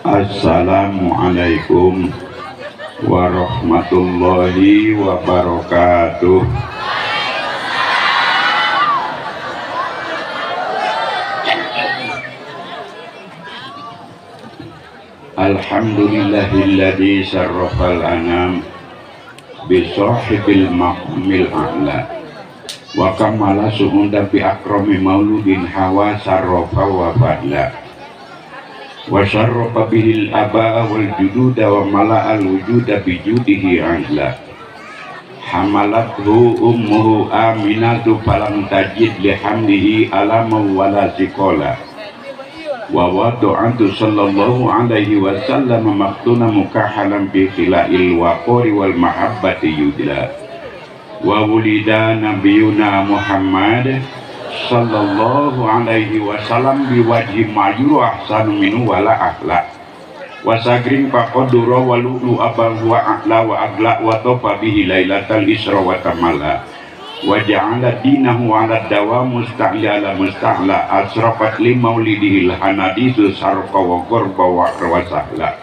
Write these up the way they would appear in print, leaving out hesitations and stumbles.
Assalamualaikum warahmatullahi wabarakatuh. Alhamdulillahilladzi sarrafal anam bi sahibil maqamil a'la wa kamala suhunda bi akrami mauludin hawa sarrafa wa fadla wa sarrafa bihil aba'a wal jududa wa mala'al wujuda bi judihi adla hamalathu ummuhu aminatu falam tajid li hamlihi alama wala siqala wa wadu'atu sallallahu alaihi wasallam maktuna mukahalan bi khila'il waqori wal mahabbati yudla wa wulida nabiyuna Muhammad sallallahu alaihi wasallam biwajhi ma'yuru ahsanu minu wala ahla wa sagrin faqadura wa lu'lu abal wa a'la wa agla wa tofa bihi lailatal isra wa tamala wa ja'ala dinahu 'ala dawam musta'la musta'la asrafat li maulidihil hanadisu sarqa wa qurba wa sahla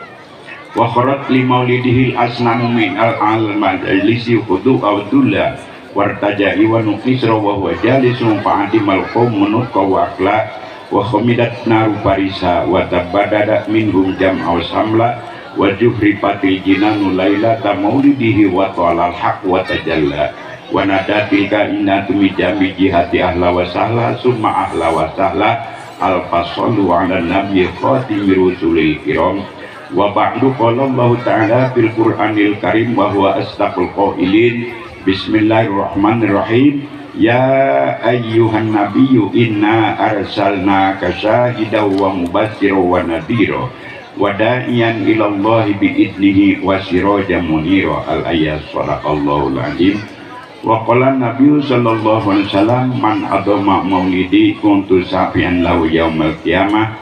wa kharat li maulidihil asnamu min al majlisi khudu aw dulla wartaja'i wa nuqisra wa huwa jalisun fa'adimal qawm munukka wa akla wa khamidat naru farisa wa tabadada minhum jam'aw samla wa juhrifatil jinanu lailata maulidihi wa ta'alal haq wa tajalla wa nadatil kainatu mijami jihati ahla wa sahla summa ahla wa sahla al-fasallu ala nabiyyi khatimi rusulil kiram wa ba'du qala Allah ta'ala fil qur'anil karim wa huwa asdaqul qailin. Bismillahirrahmanirrahim. Ya ayyuhan nabiyyu inna arsalnaka syahidan wa mubassyiran wa nadhira wa da'iyan ila Allahi bi idnihi wa sirajan munira. Al-ayat. Sadaqallahul azim. Wa qala nabiyyu sallallahu alaihi wasallam man adama maulidi kuntu safian lahu yaumal qiyamah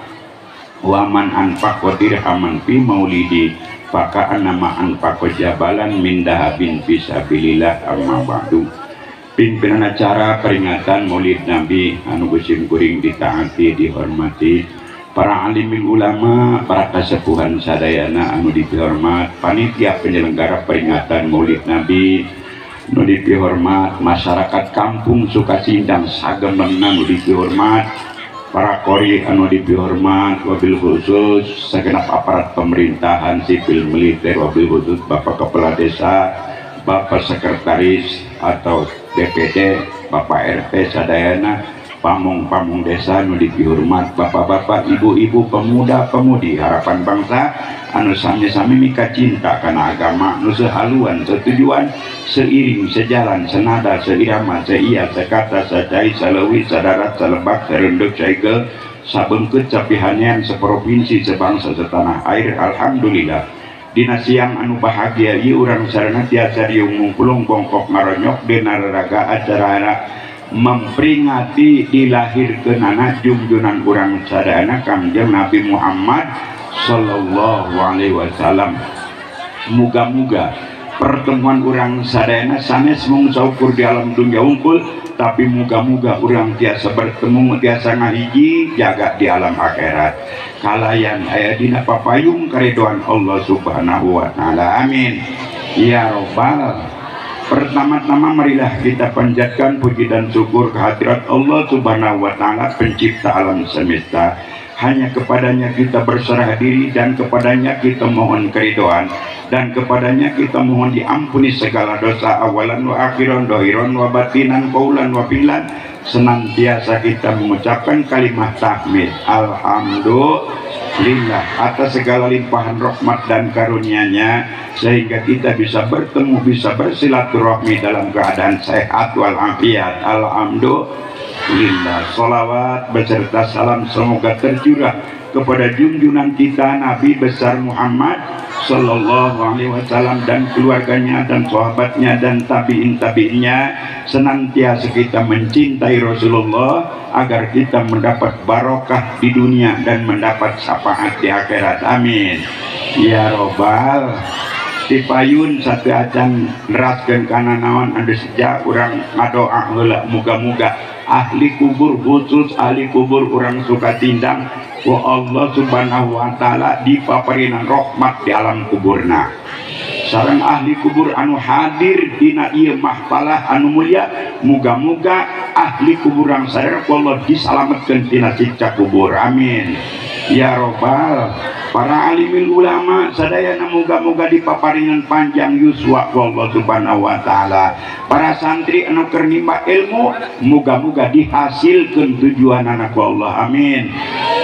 wa man anfaqa dirhaman fi maulidi faka'annama anfaqa jabalan min dahabin fi sabilillah. Amma ba'du. Pimpinan acara peringatan Maulid Nabi anu kusim kuring ditaati dihormati, para alimil ulama, para kasepuhan sadayana anu dihormat, panitia penyelenggara peringatan Maulid Nabi anu dihormat, masyarakat kampung Sukasindang sagemengna anu dihormat, para qori anu dihormat, wabil khusus segenap aparat pemerintahan sipil militer, wabil khusus Bapak Kepala Desa, Bapak Sekretaris atau DPD, Bapak RT sadayana, pamong-pamong desa anu dihormat, bapak-bapak, ibu-ibu, pemuda-pemudi harapan bangsa anu sami-sami mika cinta kana agama, nu sehaluan, setujuan, seiring, sejalan, senada, seirama, seia, sekata, secai, salewi, sadarat, salebak, serunduk, saigel, sabengkeut, sapihanean, seprovinsi, sebangsa, setanah air. Alhamdulillah. Dina siang anu bahagia ieu urang sarana tiasa riung mungkulung bongkok ngaronyok dina raraga acara memperingati dilahirkeunana jungjunan urang sadayana Kangjeng Nabi Muhammad sallallahu alaihi wasallam. Muga-muga pertemuan urang sadayana sanes mung saukur di alam dunia unggul, tapi muga-muga urang tiasa bertemu, tiasa ngahiji jaga di alam akhirat. Kalayan aya dina papayung karidoan Allah Subhanahu wa taala. Amin ya robbal. Pertama-tama marilah kita panjatkan puji dan syukur kehadirat Allah Subhanahu wa taala, pencipta alam semesta. Hanya kepadanya kita berserah diri dan kepadanya kita mohon keridoan dan kepadanya kita mohon diampuni segala dosa awalan wa akhiran, dohiron wa batinan, qaulan wa fi'lan. Senantiasa kita mengucapkan kalimat tahmid alhamdulillah atas segala limpahan rahmat dan karunia-Nya, sehingga kita bisa bertemu, bisa bersilaturahmi dalam keadaan sehat walafiat. Alhamdulillah. Salawat beserta salam semoga tercurah kepada junjungan kita Nabi besar Muhammad sallallahu alaihi wasallam dan keluarganya dan sahabatnya dan tabi'in tabi'innya. Senantiasa kita mencintai Rasulullah agar kita mendapat barokah di dunia dan mendapat syafaat di akhirat. Amin ya robbal. Dipayun satu acan neraskeun kana naon anu sejak urang ngadoa heula muga-muga ahli kubur khusus ahli kubur urang Sukasindang wa Allah subhanahu wa ta'ala dipaparinan rahmat di alam kuburna. Sareng ahli kubur anu hadir dina ieu mahfalah anu mulia muga-muga ahli kubur urang sadaya ku Allah disalametkeun tina siksa kubur. Amin ya robbal. Para alimil ulama sadayana muga-muga dipaparinan panjang yuswa ku Allah subhanahu wa ta'ala. Para santri anu keur nimba ilmu muga-muga dihasilkeun tujuanana ku Allah. Amin.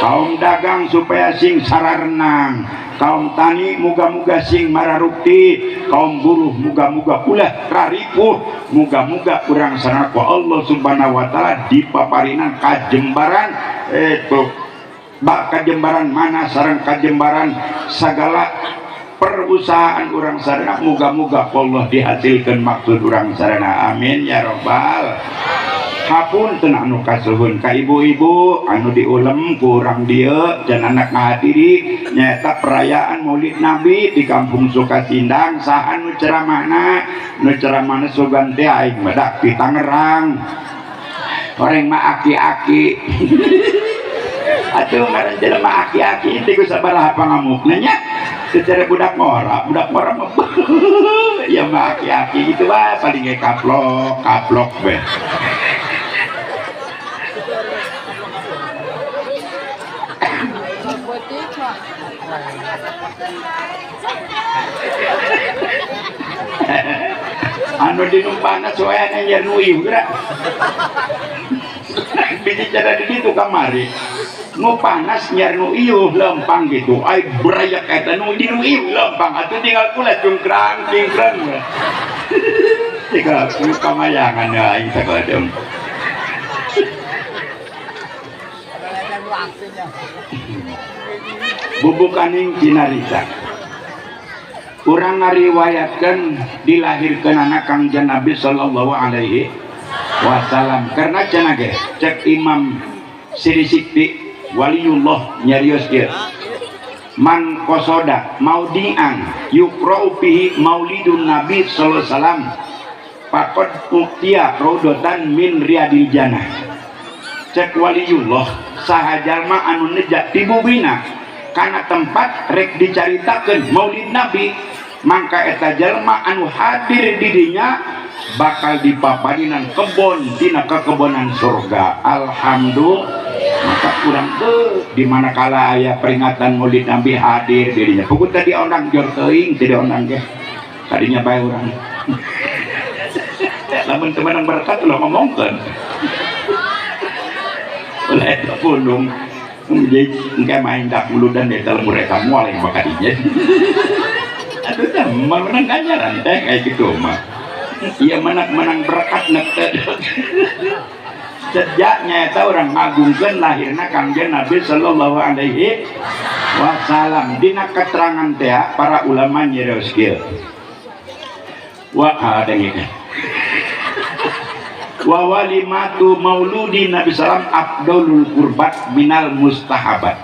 Kaum dagang supaya sing sararenang, kaum tani muga-muga sing mararukti, kaum buruh muga-muga ulah raripuh, muga-muga urang sadayana ku Allah subhanahu wa ta'ala dipaparinan kajembaran bak kajembaran mana sareng kajembaran segala perusahaan urang sadayana muga-muga Allah dihasilkan maksud urang sadayana. Amin ya robbal. Hapunten anu kasuhun ka ibu-ibu anu diulem ku urang dieu dan anak ngahadiri nyaeta perayaan Maulid Nabi di kampung Sukasindang. Saha nu ceramahna? Nu ceramahna sugan teh aing mah dak di Tangerang. Orang mah aki-aki. Atuh ngaran jelema aki-aki teh ku sabaraha pangamukna nya. Secara budak ngora mah ya mah aki-aki gitu wae paling ge kaplok, kaplok we. Anu dinumpana soeana nya nu ieu geura. Biji cara di ditu kamari. Nu panas nyar nu iuh lempang gitu. Ai berayak eta nu di nu iuh lempang atuh tinggal kula cungkrang cingkrang. Tinggal pamayangan aing sakodem. Bubukaning cinarita. Urang ngariwayatkeun dilahirkeun anak Kangjeng Nabi sallallahu alaihi wasallam. Karena cenah ge cek Imam Siri Sikti Waliullah nyarios ieu. Man qasoda maudian yuqra'u fihi maulidun Nabi sallallahu alaihi wasallam faqad uqtiya raudatan min riyadil jannah. Cek Waliullah saha jalma anu nejak ti bumina kana tempat rek dicaritakeun Maulid Nabi mangka eta jalma anu hadir di dinya bakal dipaparinan kebon tina kekebonan surga. Alhamdulillah. Maka kurang tuh di mana kala aya peringatan Maulid Nabi hadir dirinya. Pukul tadi orang jor teuing tadi orang ge. Tadinya bae urang. Lamun teu menang berkat ulah ngomongkeun. Ulah eta pundung. Jadi engke main dak muludan eta mereka moal yang bakadinya. Aduh teh menang ganjaran teh kayak gitu mah. Iya menang berkat nek teh. Sejaknya eta orang ngagungkeun lahirna Kangjeng Nabi sallallahu alaihi wasallam. Dina keterangan teh para ulama nyerios kieu. Wa dengekeun. Wa walimatu mauludi Nabi sallam afdalul qurbat minal mustahabat.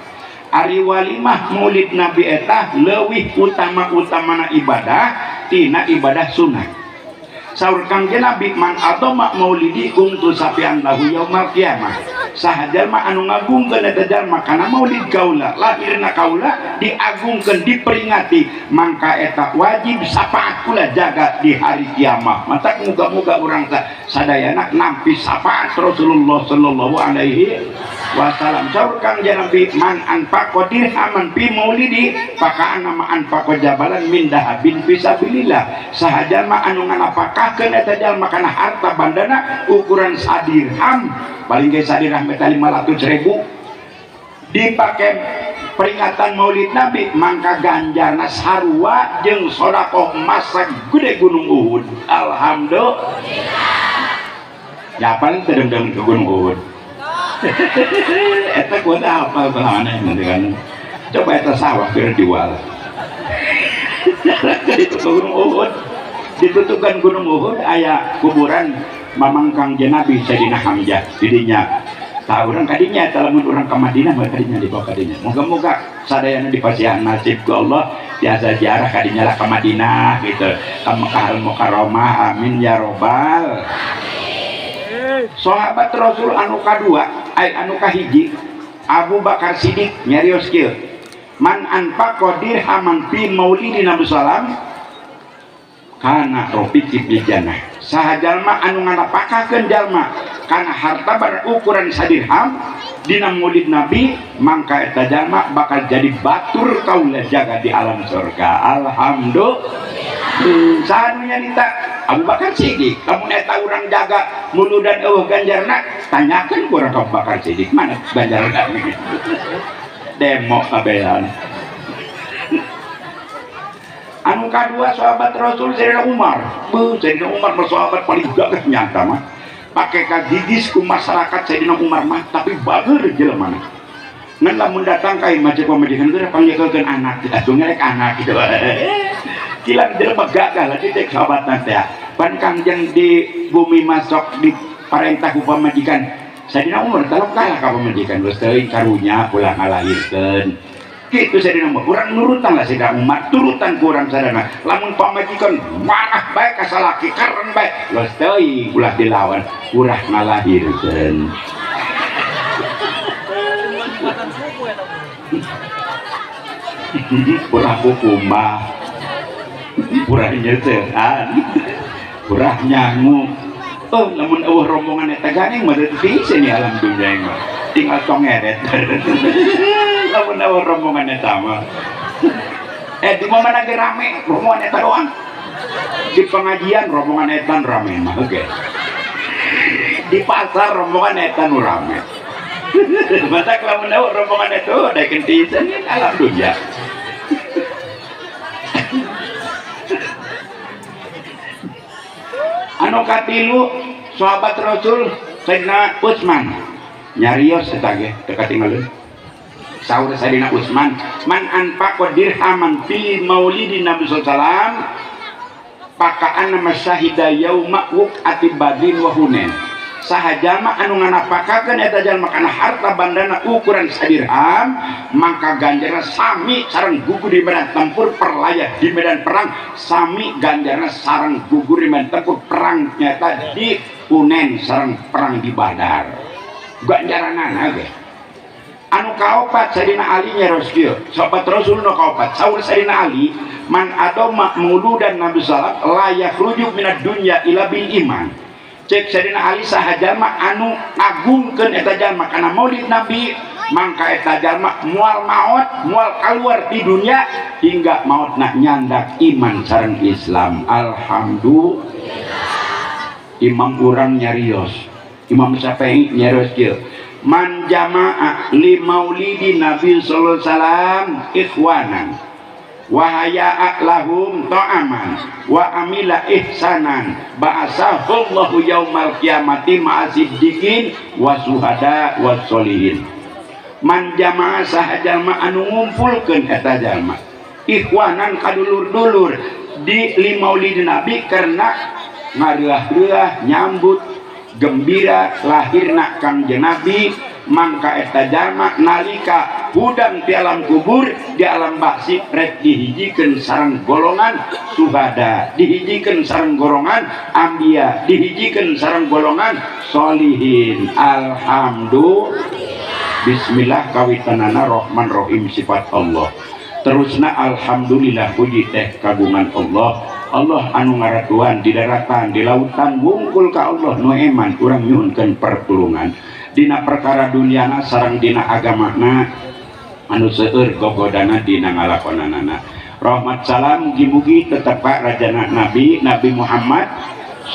Ari walimah maulid Nabi eta leuwih utama-utamana ibadah tina ibadah sunah. Saur Kangjeng Nabi man adoma maulidi kuntu sapian lahu yaumal kiamah. Saha jalma anu ngagungkeun eta jalma kana maulid kaula, lahirna kaula diagungkeun diperingati, mangka eta wajib syafaat kula jaga di hari kiamah. Matak muga-muga urang sadayana nampi syafaat Rasulullah sallallahu alaihi wasallam. Saur Kangjeng Nabi man anfaqa dirhaman fi maulidi fakaana ma anfaqa jabalan min dahabin fi sabilillah. Saha jalma anu nganapakahkeun eta jalma kana harta bandana ukuran sadirham, paling ge sadirham eta 500.000 dipake peringatan Maulid Nabi mangka ganjarna sarua jeung sedekah emas sagede gunung Uhud. Alhamdulillah. Ya paling teu deung ke gunung Uhud. Eta kudu hafal salamana kan. Coba eta sawah keur jual. Jadi ke gunung Uhud, ditutukan gunung Uhud aya kuburan Mamang Kangjeng Nabi Sayyidina Hamzah didinya. Tah urang kadinya tah lamun urang ka Madinah mah kadinya dibawa kadinya. Moga-moga sadayana dipasihan nasib ku Allah tiasa ziarah kadinya lah ka Madinah gitu. Ka Mekah Al-Mukarramah, amin ya robbal. Sahabat Rasul anu kadua, ai anu kahiji Abu Bakar Siddiq nyarios kieu. Man anfaqa dirhaman fi maulidi Nabi sallam kana rafiqi fil jannah. Saha jalma anu nganapakakeun jalma kana harta berukuran sadirham dina maulid Nabi, mangka eta jalma bakal jadi batur kaula jaga di alam surga. Alhamdulillah. Saha nu nyarita? Abu Bakar Siddiq. Lamun eta urang jaga muludan eueuh ganjarna, tanyakeun ku urang ka Abu Bakar Siddiq, mana ganjarna? Demo kabehan. Anu kadua sahabat Rasul Sayyidina Umar. Beuh, Sayyidina Umar mah sahabat paling gagah nyata mah. Pake kagigis ku masyarakat Sayyidina Umar mah, tapi bager jelema. Ngan lamun datang ka imah cek pamajikan geura pangyekeun anak, atuh ngelek anak gitu. Kilang jelema gagah lah cek sahabatna teh. Pan Kangjeng di bumi masuk di parentah ku pamajikan. Sayyidina Umar talok kalah ka pamajikan geus teuing karunya ulah ngalahirkeun. Gitu Sayyidina Umar, urang nurutan lah Sayyidina Umar, turutan ku urang sadana. Lamun pamajikan marah bae ka salaki, keren bae, geus teuing ulah dilawan, ulah ngalahirkeun. Ulah kukumbah, ulah nyeuseuhan, ulah nyangu. Oh, lamun eueuh rombongan eta gandeng mah teu bisa nih alam dunya mah. Tinggal tongeret. Lamun eueuh rombongan eta mah. Di mana ge rame rombongan eta doang. Di pengajian rombongan eta rame mah oke. Di pasar rombongan eta nu rame. Matak lamun eueuh rombongan eta daekeun pisan alam dunya. Anu katilu sahabat Rasul Sayyidina Utsman nyarios eta ge teu katinggalin. Saur Sayyidina Utsman, man anfaqa dirhaman fi maulidi Nabi sallallahu alaihi wasallam pakaan masyahida yauma wuqati badrin wa hunain. Saha jalma anu nganapakakeun eta jalma kana harta bandana ukuran sadirham, maka ganjaran sami sareng gugur di medan tempur perlayah di medan perang, sami ganjaran sareng gugur di medan tempur perang nyata di Hunain sareng perang di Badar. Ganjaranana ge. Anu kaopat Sayyidina Ali nyaros kieu, sahabat Rasul nu kaopat, saur Sayyidina Ali, man adoma mauludan Nabi sallallahu alaihi wasallam la yakhruju minad dunya ila bil iman. Cek Sayyidina Ali saha jalma anu ngagungkeun eta jalma kana maulid Nabi, mangka eta jalma moal maot, moal kaluar di dunia hingga maotna nyandak iman sareng Islam. Alhamdulillah. Imam urang nyarios, Imam Syafi'i nyarios kieu, man jama'a li maulidi Nabi sallallahu alaihi wasallam ikhwanan wa haya'a lahum ta'aman wa amila ihsanan ba'asahullahu yaumal qiyamati ma'asiddiqin wa suhada wa sholihin. Man jama'a saha jalma anu ngumpulkeun eta jalma ikhwanan kadulur-dulur di li maulidi Nabi karena ngareah-reuah nyambut gembira lahirna Kangjeng Nabi, mangka eta jalma nalika hudang di alam kubur di alam baksi rek dihijikeun sareng golongan suhada, dihijikeun sareng golongan ambia, dihijikeun sareng golongan solihin. Alhamdulillah. Bismillah kawitanana Rahman Rahim sifat Allah. Terusna alhamdulillah puji teh kagungan Allah. Allah anu ngaratuan di daratan di lautan wungkul ka Allah nu eman urang nyuhunkeun pertulungan dina perkara duniana sareng dina agamana anu seueur gogodana dina ngalakonanana. Rahmat salam mugi-mugi tetep ka rajana Nabi Nabi Muhammad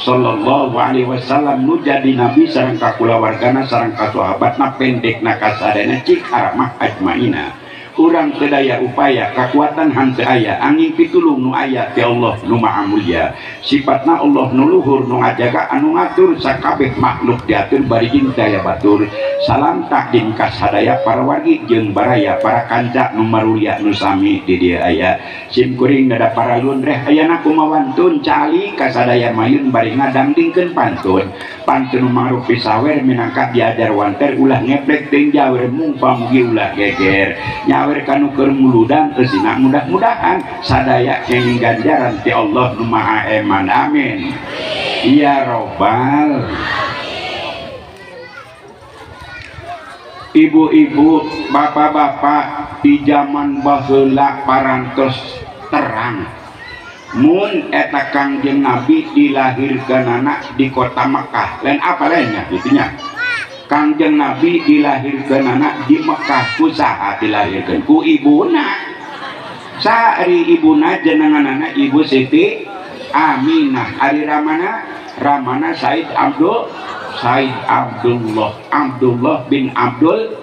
sallallahu alaihi wasallam nu jadi nabi sareng ka kulawargana sareng ka sahabatna pendekna kasadayana cik aramah ajmaina. Urang teu daya upaya kakuatan henteu aya angin pitulung nu aya ti Allah nu Maha Mulia. Sifatna Allah nu luhur nu ngajaga anu ngatur sakabeh makhluk diatur bari jeung daya batur. Salam takdim ka sadaya para wargi jeung baraya para kanca nu marulia nu sami di dieu aya. Sim kuring dada paralun reh ayana kumawantun cali ka sadaya mayun bari ngadangdingkeun pantun. Pantun nu ma'ruf pisawer minangka diajar wanter ulah ngeplek teuing jawer mung pamugi ulah geger. Nyawer kanu keur muludan eusina mudah-mudahan sadaya kenging ganjaran ti Allah nu Maha Eman. Amin. Ya robbal. Ibu-ibu, bapak-bapak di zaman baheula parantos terang mun eta Kangjeng Nabi dilahirkeunana di kota Mekah. Lain apa lainnya gitunya. Kangjeng Nabi dilahirkeunana di Mekah. Ku saha dilahirkeun? Ku ibuna. Saha ari ibuna jenenganana Ibu Siti Aminah. Ari ramana? Ramana Said Abdul Said Abdullah, Abdullah bin Abdul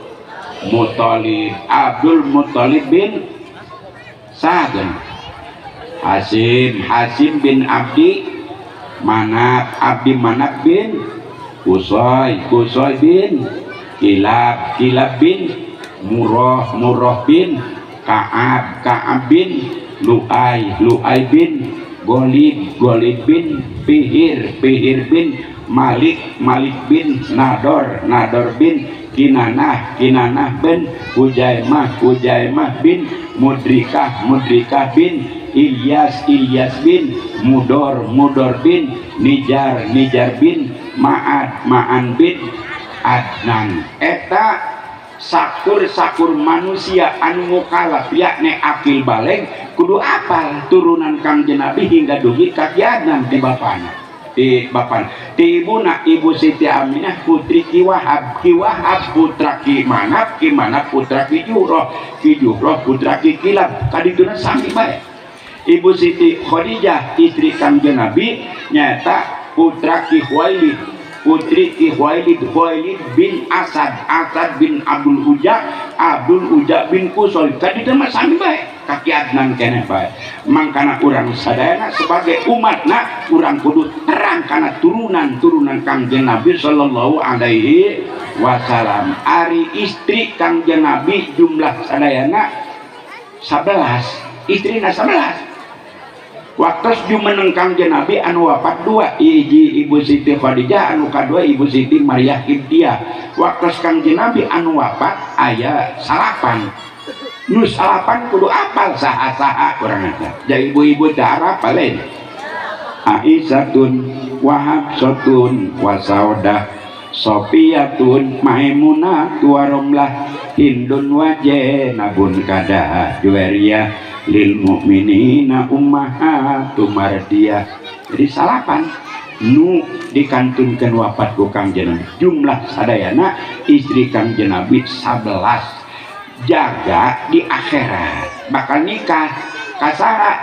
Muthalib, Abdul Muthalib bin Sagan Hasim, Hasim bin Abdi Manaf, Abdi Manaf bin Qusay, Qusay bin Kilab, Kilab bin Murrah, Murrah bin Ka'ab, Ka'ab bin Lu'ay, Lu'ay bin Golib, Golib bin Fihir, Fihir bin Malik, Malik bin Nador, Nador bin Kinanah, Kinanah bin Hujaimah, Hujaimah bin Mudrikah, Mudrikah bin Ilyas, Ilyas bin Mudor, Mudor bin Nijar, Nijar bin Ma'ad, Ma'an bin Adnan. Eta sakur-sakur manusia anu mukalaf yakni akil balig kudu apal turunan Kangjeng Nabi hingga dugi ka Ki Adnan di bapana. Di bapan di ibuna Ibu Siti Aminah putri Ki Wahab, Ki Wahab putra Ki Manaf, Ki Manaf putra Ki Juhroh, Ki Juhroh putra Ki Kilab. Kadituna sami bae. Ibu Siti Khadijah istri Kangjeng Nabi nyata putra Ki Khuwailid, putri Ki Khuwailid, Khuwailid bin Asad, Asad bin Abdul Uja, Abdul Uja bin Qusay. Kadituna mah sami bae. Kaki Adnan keneh bae. Mangkana urang sadayana sebagai umatna urang kudu terang kana turunan-turunan Kangjeng Nabi sallallahu alaihi wasallam. Ari istri Kangjeng Nabi jumlah sadayana 11, istrina 11. Waktos jumeneng Kangjeng Nabi anu wafat 2, hiji Ibu Siti Khadijah, anu kadua Ibu Siti Maryah Qibtiyah. Waktos Kangjeng Nabi anu wafat aya 9. Nu salapan kudu apal saha-saha kurang ajar. Jadi ibu-ibu teh apal lain. Aisyatun wa Hafsatun wa Saudah Sofiyatun Maimunah wa Romlah Hindun wa Zainabun kada Juwairiyah lil mukminina ummahatu mardiyah. Jadi salapan nu dikantunkeun wafat ku Kangjeng Nabi. Jumlah sadayana istri Kangjeng Nabi 11. Jaga di akhirat bakal nikah kasara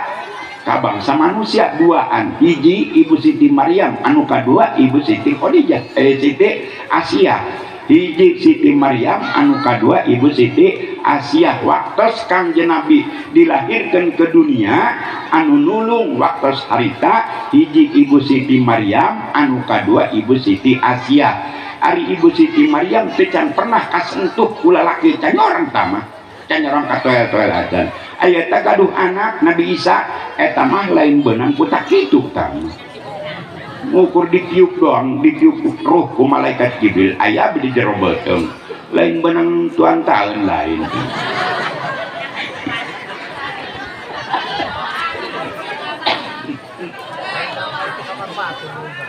ka bangsa manusia duaan, hiji Ibu Siti Maryam anu kadua Ibu Siti Khadijah, Siti Asia, hiji Siti Maryam anu kadua Ibu Siti Asia. Waktos Kangjeng Nabi dilahirkan ke dunia anu nulung waktos harita hiji Ibu Siti Maryam anu kadua Ibu Siti Asia. Ari Ibu Siti Maryam teh can pernah kasentuh ku lalaki can orang tama can orang katoel-toel acan. Aya teh gaduh anak Nabi Isa eta mah lain beunang ku kitu tama. Ngukur ditiup doang, ditiup roh ku malaikat Jibril aya di jero beuteung. Lain beunang tuan taeun lain.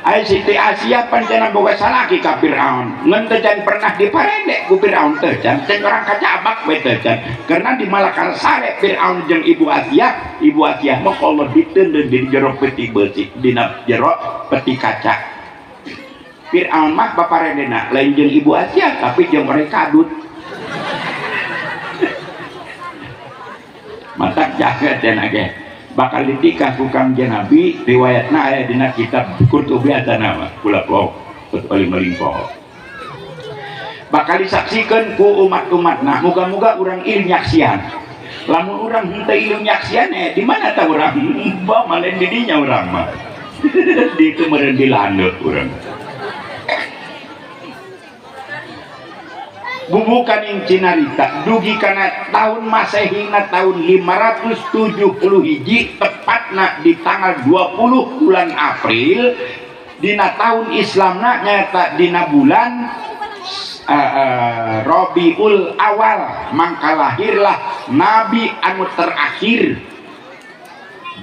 Ai Siti Asia pancena boga salaki ka Firaun. Ngan teh can pernah diparende ku Firaun teh can, can orang kacabak we teh can. Karena di Malakar sare Firaun jeung Ibu Asia, Ibu Asia mah Allah diteundeun di jero peti beusi, dina jero peti kaca. Firaun mah baparendena lain jeung Ibu Asia tapi jeung mereka kadut. Matak jaga cenah ge. Bakal ditikah ku Kangjeng Nabi riwayatna aya dina kitab Qurtubi atana mah kula poho paling maling poho. Bakal disaksikan ku umat-umatna. Muga-muga urang ieu nyaksian. Lamun urang henteu ieu nyaksian di mana tah urang? Bah malen di dinya urang mah. Di itu meureun di landeut urang. Bubukan cinarita dugi kana tahun Masehina tahun 570 hiji tepatna di tanggal 20 bulan April dina tahun Islamna nyata dina bulan Rabiul Awal mangka lahirlah nabi anu terakhir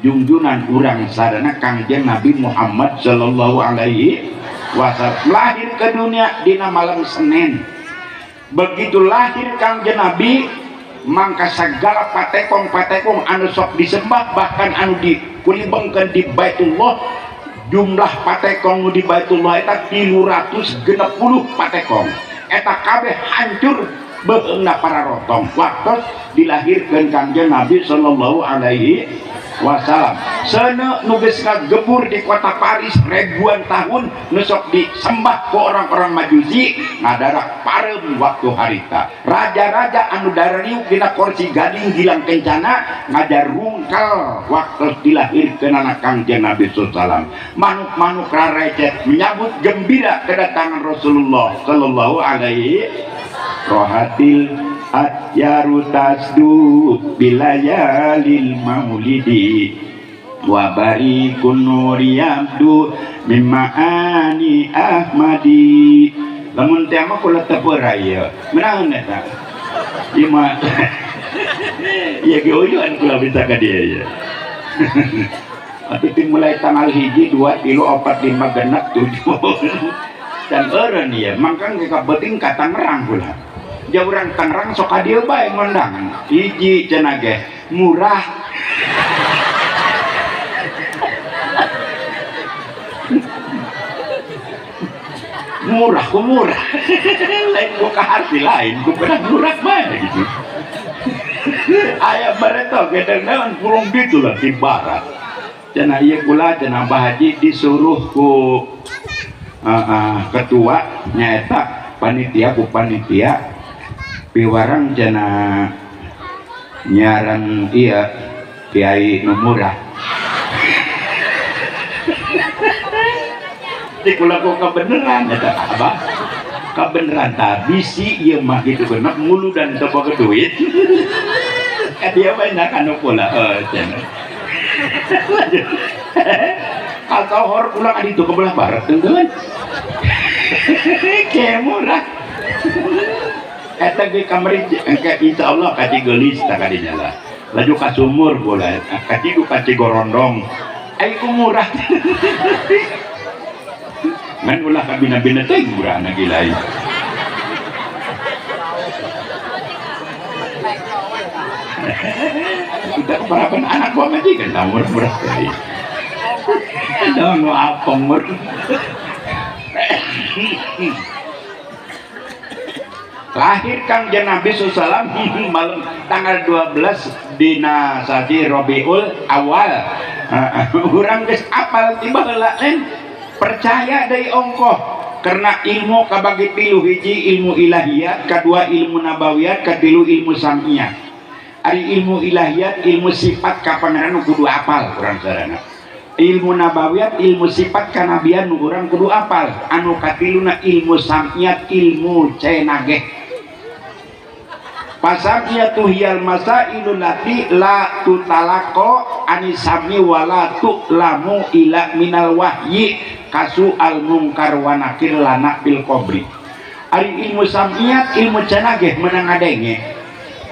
jungjunan urang sadana Kangjeng Nabi Muhammad sallallahu alaihi wasallam lahir ke dunia dina malam Senin. Begitu lahir Kangjeng Nabi mangka segala patekong-patekong anu sok disembah bahkan anu dikulibengkeun di Baitullah jumlah patekong di Baitullah eta 360 patekong eta kabeh hancur beuheungna para rotong waktu dilahirkeun Kangjeng Nabi sallallahu alaihi wasallam. Seuneu nu geus ngagebur di kota Paris ribuan tahun nu sok disembah ku orang-orang Majusi ngadarak pareum waktu harita. Raja-raja anu darariuk dina kursi gading gilang kencana ngajar rungkal waktu dilahirkeun anak Kangjeng Nabi sallallahu alaihi wasallam. Manuk-manuk rarecet menyambut gembira kedatangan Rasulullah sallallahu alaihi rohatil atyaru tasdu bilayalil maulidi wa barikun nuri abdu mimmaani ahmadi. Lamun teh mah kula teu peurah ieu meunang eta ieu mah ieu ge uyuan kula bisa ka dieu ieu. Atuh ti mulai tanggal 1 2 3 4 5 6 7 dan eureun ieu mangkang ge kabeting ka Tangerang kula. Jauh orang Tangerang sok ka dieu bae ngondang hiji cenah ge murah. Murah ku murah lain ku kaharti lain ku pernah murah bae gitu. Aya bareto gedeng naon pulung ditu lah di barat cenah ieu kula cenah Bah Haji disuruh ku ketua nyaeta panitia ku panitia piwarang cenah nyaran iya kiai nu murah. Di kula kok kebeneran eta abah kebeneran ta bisi ieu mah kitu genep mulu dan teu boga duit. Ka dia banyak anu kula cenah. Katohor kula ka ditu ke belah barat tungguan. Ke murah. Eta ge kamari engke insyaallah ka Cigeulis ta kadinya lah. Laju ka sumur kula ka Cidu ka Cigorondong. Ai ku murah. Ngan ulah ka bina-bina teh murah na gilai. Kita keparapan anak gua majikan lah murah-murah teh. Dong apa mur. Lahir Kangjeng Nabi sallallahu alaihi wasallam malam tanggal 12 dina sasi Rabiul Awal. Urang geus apal tiba heula lain percaya deui ongkoh karena ilmu kabagi tilu hiji ilmu ilahiyat, kadua ilmu nabawiyat, katilu ilmu samiyat. Ari ilmu ilahiyat ilmu sifat ka pangeran kudu apal urang sarana. Ilmu nabawiyat ilmu sifat kanabian nu urang kudu apal. Anu katiluna ilmu samiyat ilmu cenageh. Pasamiyatu hiyal masailul lati la tutalaqo anisami wala tu'lamu ila minal wahyi kasu al mungkar wa nakir lana fil qabri. Ari ilmu samiyat ilmu cenageh menang ngadenge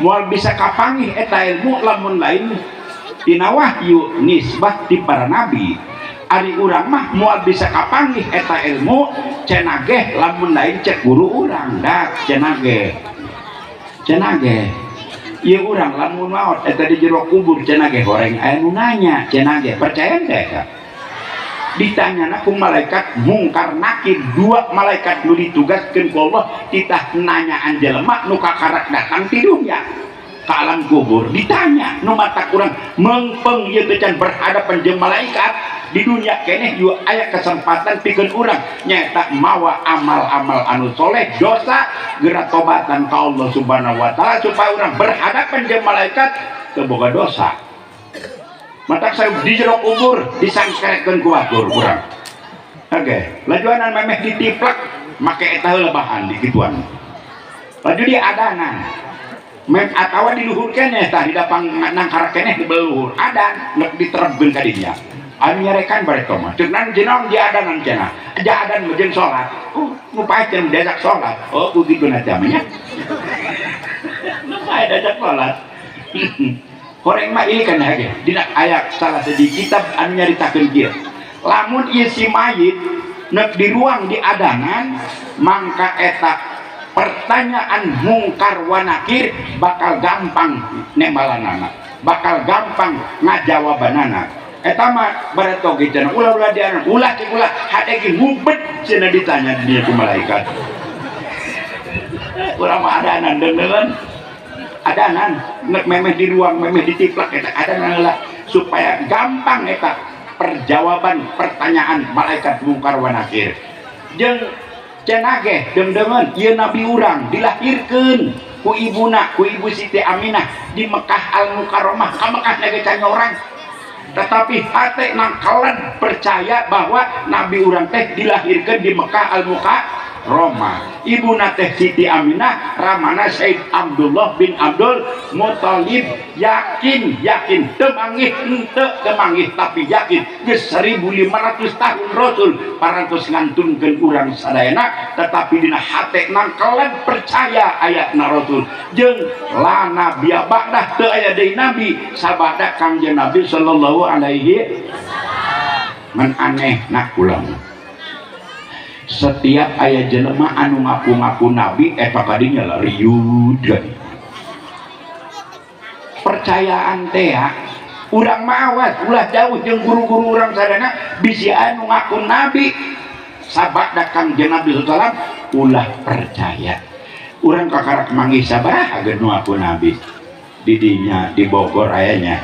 moal bisa kapangih eta ilmu lamun lain tina wahyu nisbah ti para nabi. Ari urang mah moal bisa kapanggih eta ilmu cenageh lamun lain cek guru urang dak cenageh. Cenageh ieu urang lamun maot eta di jero kubur cenageh horeng aya nu nanya cenageh percaya teh eta. Ditanyana ku malaikat mungkar nakir dua malaikat nu ditugaskeun ku Allah titah nanyaan jelema nu kakarak datang ti dunya ke alam kubur ditanya nu mata kurang mengpeng ieu teh can berhadapan jeung malaikat Di dunia keneh juga aya kesempatan pikeun urang nyaeta mawa amal-amal anu soleh, dosa geura tobatan ka Allah Subhanahu wa taala supaya urang berhadapan jeung malaikat teu boga dosa. Matak saya di jero kubur disangkerekeun ku batur urang. Oke, lajuanan memeh ditiplak make eta heula bahan di kituan. Laju di adanan. Mem atawa di luhur keneh tah di dapang nangkara keneh di beluhur adan nek diterebkeun ka dinya. Anu nyarekan bareto mah. Ceuk nang jenong di adanan cenah. Ja adan mah jeung salat. Nu paeh cenah diajak salat. Oh, ku kitu na teh nya. Nu paeh diajak salat. Horeng mah ini kan hage. Dina aya salah siji kitab anu nyaritakeun kieu. Lamun ieu si mayit nek di ruang di adanan mangka eta pertanyaan mungkar wa nakir bakal gampang nembalanana, bakal gampang ngajawabanana. Eta mah bareto ge cenah ulah-ulah di adanan, ulah cek ulah hade ge ngubet cenah ditanya di dieu ku malaikat. Urang mah adanan deungeun. Adanan nek memeh di ruang memeh ditiplak eta adanan lah supaya gampang eta perjawaban pertanyaan malaikat mungkar wa nakir. Jeung cenah ge deung-deungeun ieu nabi urang dilahirkeun ku ibuna, ku ibu Siti Aminah di Mekah Al Mukarramah, ka Mekah ge can orang. Tetapi hate nangkelen percaya bahwa nabi urang teh dilahirkeun di Mekah Al Mukarramah. Ibuna teh Siti Aminah, ramana Said Abdullah bin Abdul Muthalib. Yakin, yakin teu manggih henteu teu manggih tapi yakin geus 1500 tahun Rasul parantos ngantunkeun urang sadayana, tetapi dina hate nangkelen percaya ayatna Rasul jeung la nabiya ba'dah teu aya deui nabi sabada Kangjeng Nabi sallallahu alaihi wasallam. Man aneh nak ulang. Setiap aya jelema anu ngaku-ngaku nabi eta kadinya lah riud. Percayaan teh ya, urang mah awas ulah jauh jeung guru-guru urang sadana bisi anu ngaku nabi sabada Kangjeng Nabi sallallahu alaihi wasallam ulah percaya. Urang kakarak manggih sabaraha geus nu ngaku nabi. Di dinya di Bogor ayanya.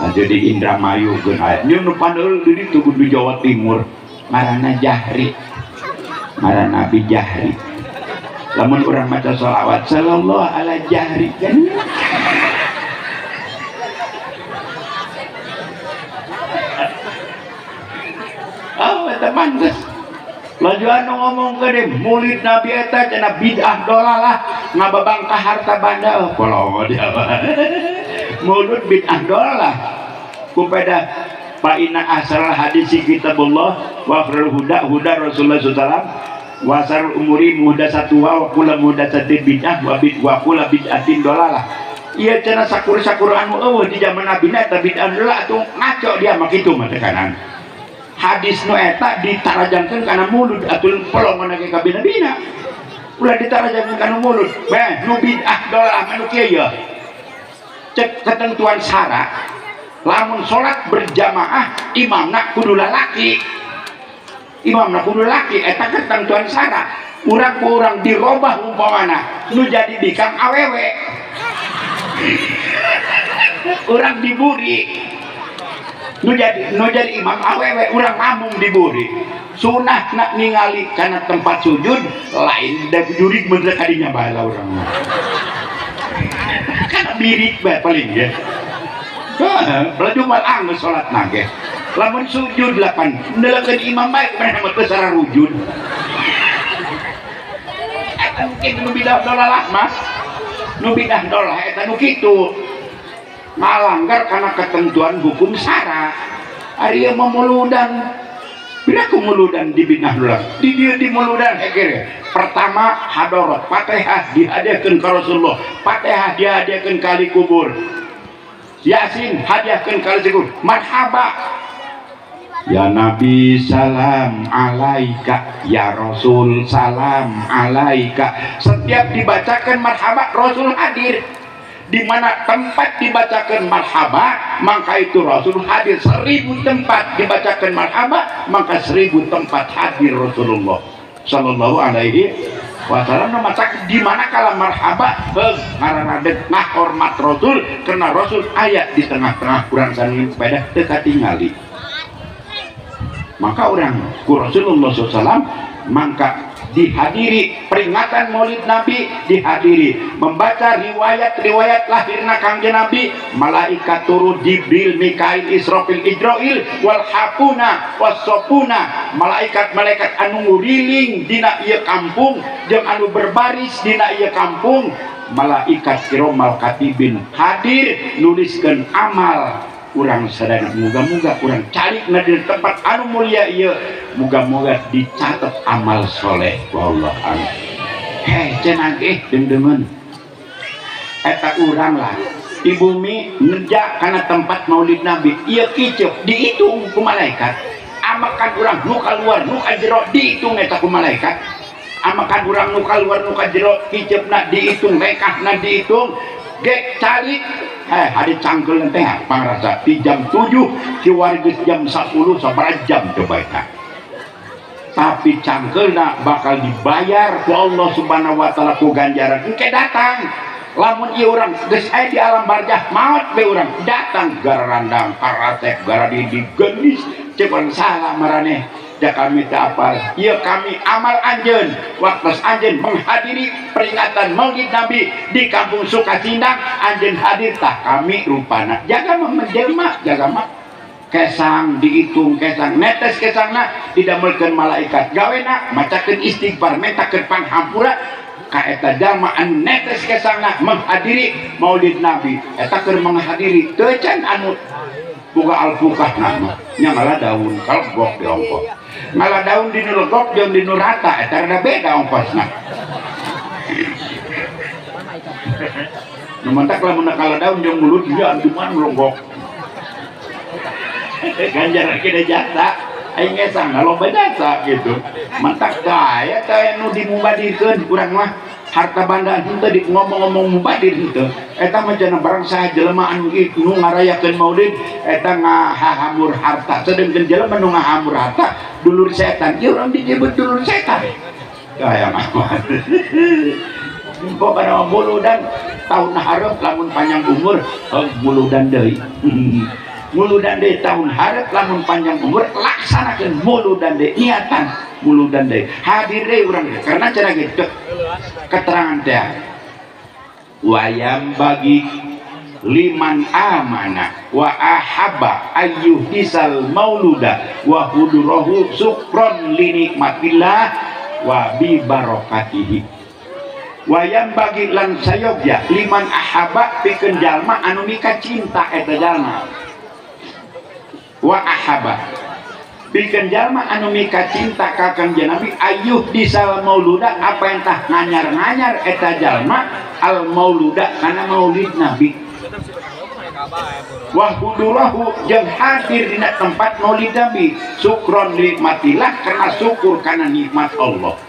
Nah, jadi Indramayu geun aya. Nyeun nu pandeul di ditu di Jawa Timur ngaranna Jahri. Ngaran Nabi Jahri. Lamun urang maca sholawat sallallahu ala Jahri kan. Oh, eta pantes. Laju anu ngomong ke dia, murid Nabi eta cenah bid'ah dolalah ngababangka harta banda. Oh, kolongo dia. Mulut bid'ah dolalah. Kupada fa inna asral hadisi kitabullah wa khairul huda huda Rasulullah sallallahu alaihi wasallam wa sarul umuri muhdatsatuha wa kullu muhdatsatin bid'ah wa bid wa kullu bid'atin dolalah. Ieu cenah sakur-sakur anu eueuh di zaman Nabi na eta bid'ah dolalah atuh ngaco dia mah kitu mah teh kanan. Hadis nu eta ditarajangkeun kana mulut atuh pelongon ge ka bina-bina. Ulah ditarajangkeun kana mulut. Beh nu bid'ah dolalah mah nu kieu ye. Cek ketentuan syarat lamun salat berjamaah imamna kudu lalaki. Imamna kudu laki eta ketentuan syarat. Urang ku urang dirobah umpamana nu jadi bikang awewe. Urang diburi. Nu jadi imam awewe urang mamung diburi. Sunah nak ningali kana tempat sujud lain da jurig mun rek kadinya bae lah urang mah. Kana birik bae paling ya. Heeh, laju mal anggeus salat nage. Lamun sujud 8, ndelekeun imam bae kumaha mah teu sararujud. Eta mungkin nu bidah dolalah mah. Nu bidah dolah eta nu kitu. Malanggar karena ketentuan hukum syara. Ari ieu mah muludan. Bila ku muludan di bidah dolah? Di dieu di muludan hegere. Pertama hadorot Fatihah dihadiahkeun ka Rasulullah. Fatihah dihadiahkeun ka ahli kubur. Yasin hadiahkeun ka ahli kubur. Marhaba Ya Nabi salam alaika, ya Rasul salam alaika. Setiap dibacakan marhaba Rasul hadir. Di mana tempat dibacakan marhaba, maka itu Rasul hadir. 1000 tempat dibacakan marhaba, maka 1000 tempat hadir Rasulullah sallallahu alaihi wasallam. Maka di mana kala marhaba heug ngaranadeg ngahormat Rasul, karena Rasul aya di tengah-tengah kurang saning sepeda teu katingali. Maka orang ku Rasulullah SAW mangka dihadiri peringatan Maulid Nabi, dihadiri membaca riwayat-riwayat lahirna Kangjeng Nabi, malaikat turun Jibril, Mikail, Israfil, Ijrail, wal hafuna wasopuna, malaikat-malaikat anu nguriling dina ieu kampung jeung anu berbaris dina ieu kampung, malaikat kiromal katibin hadir nuliskeun amal urang sadaya. Muga-muga urang calikna di tempat anu mulia ieu, muga-muga dicatat amal soleh wallah amin. Heh cenah ge deung-deungeun eta urang lah di bumi neja kana tempat Maulid Nabi ieu kiceup dihitung ku malaikat. Amakan urang nu kaluar nu ka jero dihitung eta ku malaikat. Amakan urang nu kaluar nu ka jero kiceupna dihitung, lekahna dihitung gek calik. Hari cangkel teh pangrasa di jam 7 kiwari geus jam 10 sabaraha jam coba eta. Tapi cangkelna bakal dibayar ku Allah Subhanahu wa taala ku ganjaran. Engke datang lamun ieu urang geus aya di alam barzah maot be urang datang garandang karasep garadi digenis ceuk urang salah maraneh. Da kami teu apal ieu kami amal anjeun waktu anjeun menghadiri peringatan Maulid Nabi di kampung Sukasindang anjeun hadir tah kami rupana jaga mah menjelma jaga mah kesang dihitung kesang netes kesangna didamelkeun malaikat gawena macakeun istighfar mentakeun panghampura ka eta jalma anu netes kesangna menghadiri Maulid Nabi eta keur menghadiri teu can anu boga alpukah nama nya ngala daun kalegok di ongkos ngala daun di nu legok jeung di nu rata eta rada beda ongkosna. Nu mantak lamun ngala daun jeung mulut dia cuman legok ganjar kita jasa aing ngesang loba jasa gitu mantak gaya teh nu dimubadirkeun urang mah harta banda henteu di ngomong-ngomong mubadir henteu eta mah cenah barang saha jelema anu nu ngarayakeun maulid eta ngahahamur harta sedengkeun jelema nu ngahamur harta dulur setan ieu urang disebut dulur setan gaya mah pokona muludan tahun hareup lamun panjang umur muludan deui muludan deui tahun hareup lamun panjang umur laksanakeun muludan deui niatan muludan deui hadir deui urang karena cenah gitu keterangan teh wayam bagi liman amana wa ahabba ayyuhisal mauluda wa hudurahu sukron linikmatillah wa bi barakatihi wayam bagi lan sayogya liman ahabba pikeun jalma anu mika cinta eta jalma wa ahabba pikeun jalma anu mika cinta ka Kangjeng Nabi ayyuh disal mauluda apa entah nganyar-nganyar eta jalma al mauluda kana maulid Nabi wa hudurahu jeung hadir dina tempat maulid Nabi sukron nikmatillah karena syukur kana nikmat Allah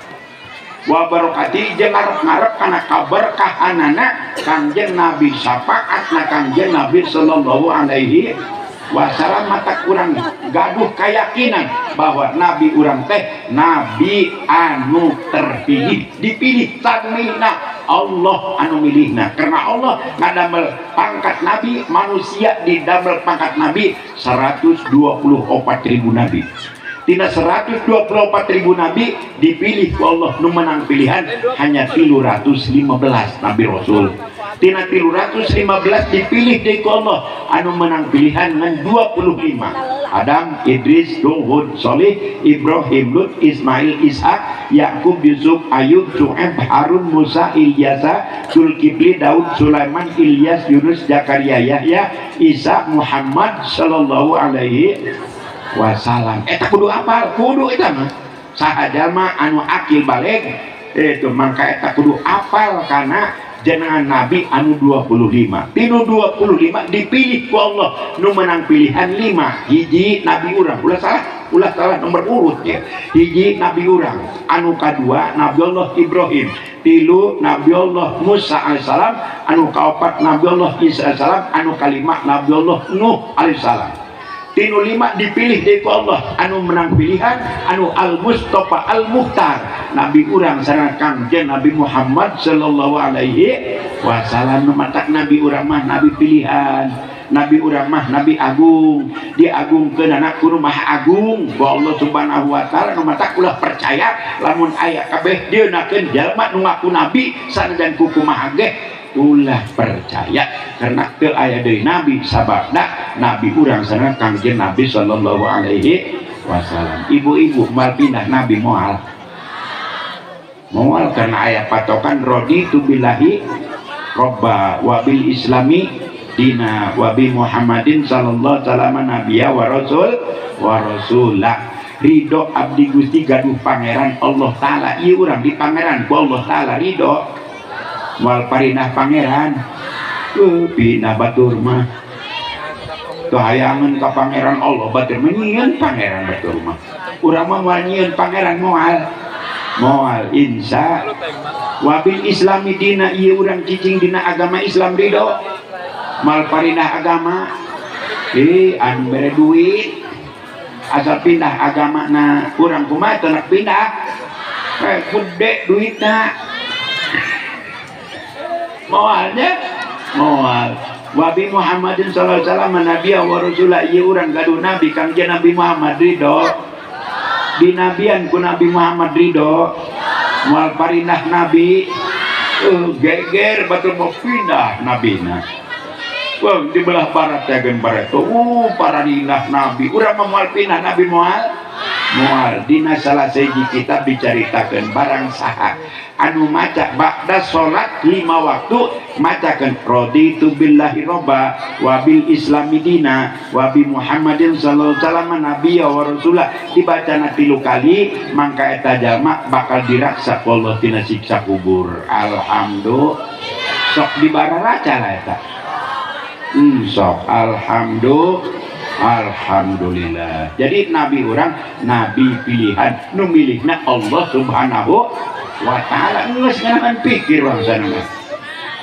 wa barokati jeung ngarep-ngarep kana kaberkahanana Kangjeng Nabi syafaatna Kangjeng Nabi sallallahu alaihi wasallam. Mata kurang gaduh keyakinan bahwa nabi urang teh nabi anu terpilih dipilih samilna Allah anu milihna karena Allah ngadamel pangkat nabi manusia didamel pangkat nabi 124.000 nabi tina 124.000 nabi dipilih ku Allah nu menang pilihan hanya 315 nabi rasul tina 315 dipilih deui ku Allah anu menang pilihan ngan 25 Adam, Idris, Nuh, Solih, Ibrahim, Lut, Ismail, Ishak, Yakub, Yusuf, Ayub, Su'aib, Harun, Musa, Ilyasa, Zulkifli, Daud, Sulaiman, Ilyas, Yunus, Zakaria, Yahya, Isa, Muhammad sallallahu alaihi wasallam. Eta kudu apal, kudu eta mah. Saha jalma anu akil balig itu mangka eta kudu apal kana jenengan nabi anu 25. Tinu 25 dipilih ku Allah nu menang pilihan 5. Hiji nabi urang, ulah salah nomor urut ya. Hiji nabi urang, anu kadua Nabi Allah Ibrahim, tilu Nabi Allah Musa alaihissalam, anu kaopat Nabi Allah Isa alaihissalam, anu kalima Nabi Allah Nuh alaihissalam. Tinu 5 dipilih deui ku Allah anu menang pilihan anu Al Mustafa Al Mukhtar nabi urang sareng Kangjeng Nabi Muhammad sallallahu alaihi wasallam. Nu matak nabi urang mah nabi pilihan. Nabi urang mah Nabi agung, diagungkeun anak kudu Maha Agung ku Allah Subhanahu wa taala. Nu matak ulah percaya lamun aya kabeh dieunakeun jalma nu ngaku nabi sanajan kumaha ge ulah percaya, karena teu aya deui nabi sababna nabi urang sana Kangjeng Nabi sallallahu alaihi wasallam. Ibu-ibu mal pindah nabi moal moal karena aya patokan raditu billahi robba wa bil islami dina wa bi Muhammadin sallallahu alaihi wasallam nabiyya wa rasul wa rasulah. Ridho abdi Gusti gaduh pangeran Allah taala, ieu urang di pangeran ku Allah taala ridho moal parinah pangeran. Pindah batur mah teu hayangeun ka pangeran Allah, batur mah nyieun pangeran batur mah. Urang mah moal nyieun pangeran moal moal insya wabil islami dina, ieu urang cicing dina agama Islam ridho moal parinah agama. Anu mere duit asal pindah agama na urang kumaha teu nak pindah gede duitna moalnya moal. Wabi Muhammadin sallallahu alaihi wasallam nabiyya wa rasulah, ieu urang gaduh nabi Kangjeng Nabi Muhammad ridho dinabian ku Nabi Muhammad ridho moal parinah nabi. Geger batur mau pindah nabina. Wah, di belah barat ya gen barat tuh, parinah nabi urang mah moal pindah nabi moal moal. Dina salah sahiji kitab dicaritakeun barang saha anu maca ba'da salat 5 waktu macakeun raditu billahi robba wa bil islami dina wa bi Muhammadin sallallahu alaihi wasallam nabiyya wa rasulah, dibacana 3 kali mangka eta jalma bakal diraksa ku Allah tina siksa kubur. Alhamdulillah sok dibararaca lah eta. Sok alhamdulillah alhamdulillah. Jadi nabi urang nabi pilihan nu milihna Allah Subhanahu wa taala. Geus ngeunahan pikir bangsana mah,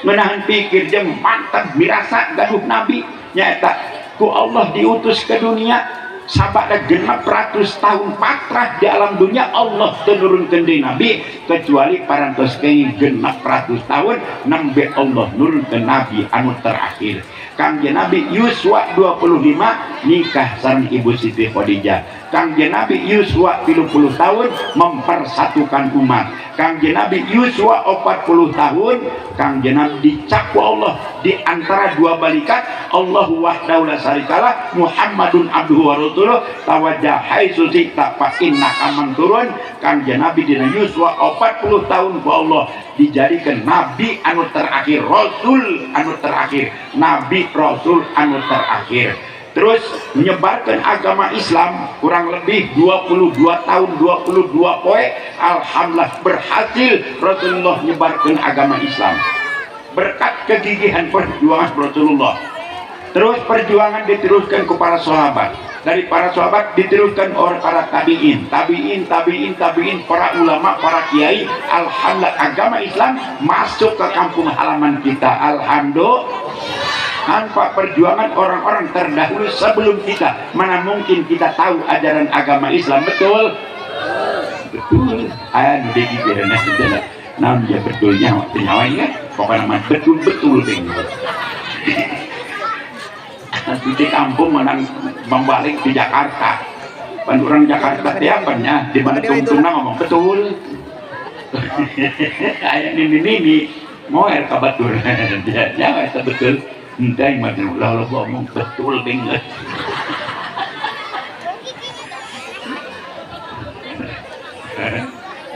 ngeunahan pikir jeung mantep mirasa gaduh nabi nyaeta ku Allah diutus ke dunia sabada 600 tahun patrah di alam dunia Allah teu nurunkeun deui nabi kecuali parantos kenging 600 tahun nembe Allah nurunkeun nabi anu terakhir. Kangjeng Nabi Yuswa 25 nikah sareng Ibu Siti Khadijah. Kangjeng Nabi Yuswa 30 tahun mempersatukan umat. Kangjeng Nabi Yuswa 40 tahun Kangjeng Nabi dicap ku Allah di antara dua balikat, Allahu wahdahu la syarikalah Muhammadun abduhu wa rasuluh tawajjah haitsu syi'ta fa innaka manturun. Kangjeng Nabi dina Yuswa 40 tahun ku Allah dijadikan nabi anu terakhir, rasul anu terakhir, nabi rasul anu terakhir. Terus menyebarkan agama Islam kurang lebih 22 tahun 22 poe, alhamdulillah berhasil Rasulullah menyebarkan agama Islam berkat kegigihan perjuangan Rasulullah. Terus perjuangan diteruskan ke para sahabat, dari para sahabat diteruskan oleh para tabiin, tabiin, tabiin, tabiin, para ulama, para kiai. Alhamdulillah agama Islam masuk ke kampung halaman kita. Alhamdulillah. Tanpa perjuangan orang-orang terdahulu sebelum kita, mana mungkin kita tahu ajaran agama Islam. Betul? Betul. Aya nu digigireun naon dia betulnya waktu nyawanya, pokoknya mah betul-betul deh. Nanti di kampung menang membalik di Jakarta. Pan orang Jakarta tiapanya di mana tungtungna ngomong betul. Aya nini-nini moer ka batur. Dia nyawa eta betul. Entah yang mati ulah ulah ngomong betul banget.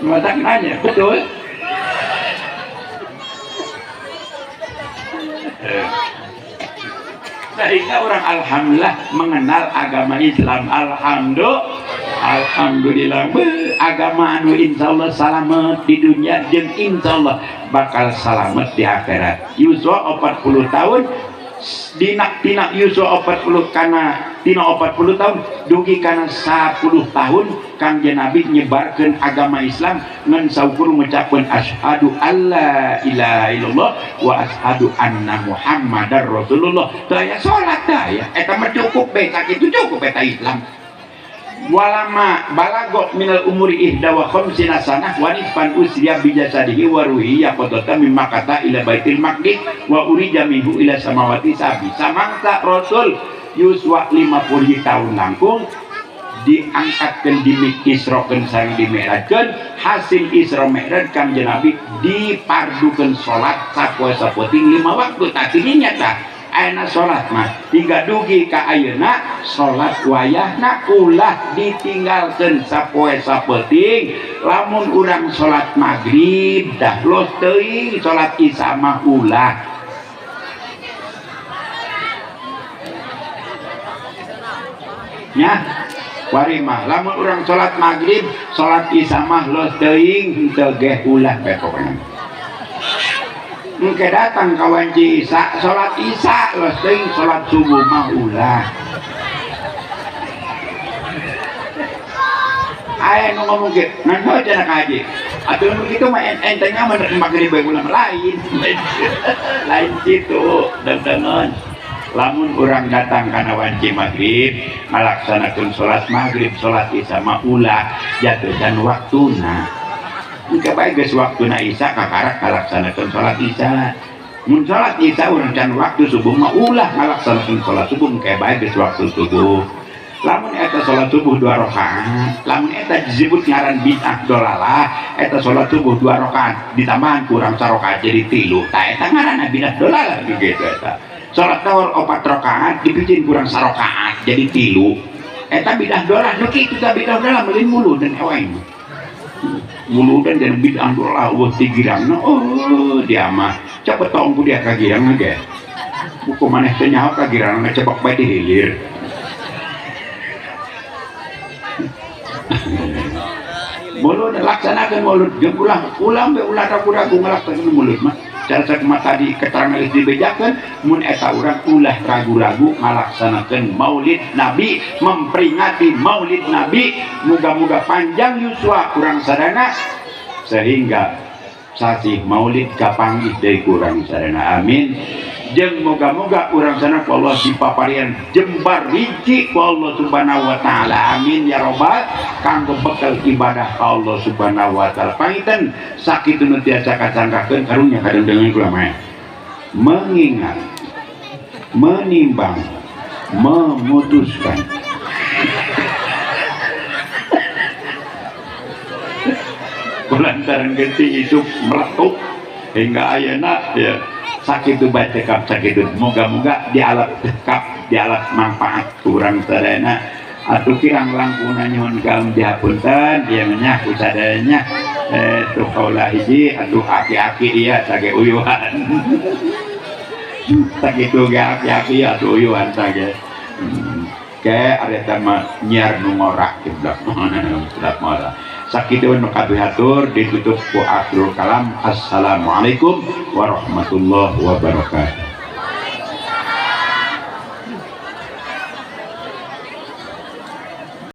Mata nanya betul. Sehingga orang alhamdulillah mengenal agama Islam. Alhamdulillah, alhamdulillah. Agama anu insyaallah salamet di dunia jeung insyaallah bakal salamet di akhirat. Yuswa 40 tahun dina tina Yuswa 40 kana tina 40 tahun dugi kana 10 tahun Kangjeng Nabi nyebarkeun agama Islam ngan saukur ngucapkeun asyhadu alla ilaha illallah wa asyhadu anna Muhammadar Rasulullah. Teu aya salat teh aya eta mah cukup bae sakitu cukup eta Islam. Walama balago minal umuri ihda wa khamsina sanah wa nisfan usriya bi jasadihi wa ruhihi yaqadata mimma kata ila baitil maqdis wa urija minhu ila samawati sabi. Samangsa Rasul yuswa 50 tahun langkung diangkatkeun di Isra-keun sareng di Mi'rajkeun, hasil Isra Mi'raj Kangjeng Nabi dipardukeun salat sapoe sapoting 5 waktu. Tah tidinya tah ayeuna salat mah hingga dugi ka ayeuna salat wayahna ulah ditinggalkeun sapoe sapeuting. Lamun urang salat maghrib dah los teuing, salat isya mah ulah. Nya wari mah lamun urang salat maghrib salat isya mah los teuing henteu geh ulah bae pokona. Engke datang kawan Isya, salat Isya los teuing, salat subuh mah ulah. Aya nu ngomong ge, ngan bae cenah ka haji. Atuh mun kitu mah entengna mah maghrib bae ulah lain. Lain kitu, dendengeun. Lamun urang datang kana wanci maghrib, ngalaksanakeun salat maghrib, salat Isya mah ulah jatuh dan waktuna. Engke bae geus waktuna Isya kakarak ngalaksanakeun salat Isya. Mun salat Isya urang can waktu subuh mah ulah ngalaksanakeun salat subuh, engke bae geus waktu subuh. Lamun eta salat subuh 2 rakaat, lamun eta disebut ngaran bid'ah dolalah, eta salat subuh 2 rakaat ditambahan kurang sarakaat jadi 3. Tah eta ngaranna bid'ah dolalah gitu eta. Salat tahor 4 rakaat dipicin kurang sarakaat jadi 3. Eta bid'ah dolalah nu kitu tah bid'ah dolalah meulin mulu dan eweng. Mulu dan dan bid'ah dolalah eueuh ti girangna, oh dia mah cepet tong ku dia ka girangna ge. Buku maneh teh nyaho ka girangna cebok bae di hilir. Mulut laksanakeun mulut jeung ulah ulah be ulah ragu-ragu ngalaksanakeun mulut mah. Cara sakumaha tadi keterangan geus dibejakeun mun eta urang ulah ragu-ragu ngalaksanakeun Maulid Nabi, memperingati Maulid Nabi, muga-muga panjang yuswa urang sadana sehingga sasih Maulid kapanggih deui ku urang sadana. Amin. Jeung moga-moga urang sana ku Allah dipaparian jembar rizki ku Allah Subhanahu wa taala. Amin ya robbal kanggo bekal ibadah ka Allah Subhanahu wa taala. Panginten sakitu nu tiasa kacangkakeun karunya kadang-kadang kula mah. Mengingat, menimbang, memutuskan. Kulantaran geti itu meletup hingga ayeuna ya. Sakitu bae cekap sakitu, moga-moga dialap cekap dialap manfaat kurang sadayana atuh kirang langkungna nyuhun kaum dihapunten ieu nya ku sadayana tuh kaula hiji atuh aki-aki ieu sage uyuhan sakitu ge aki-aki atuh uyuhan sage ke ari eta mah nyiar nu ngorak kiblak kiblak ngora. Sakitu nu kapihatur ditutup ku akhirul kalam. Assalamualaikum warahmatullahi wabarakatuh.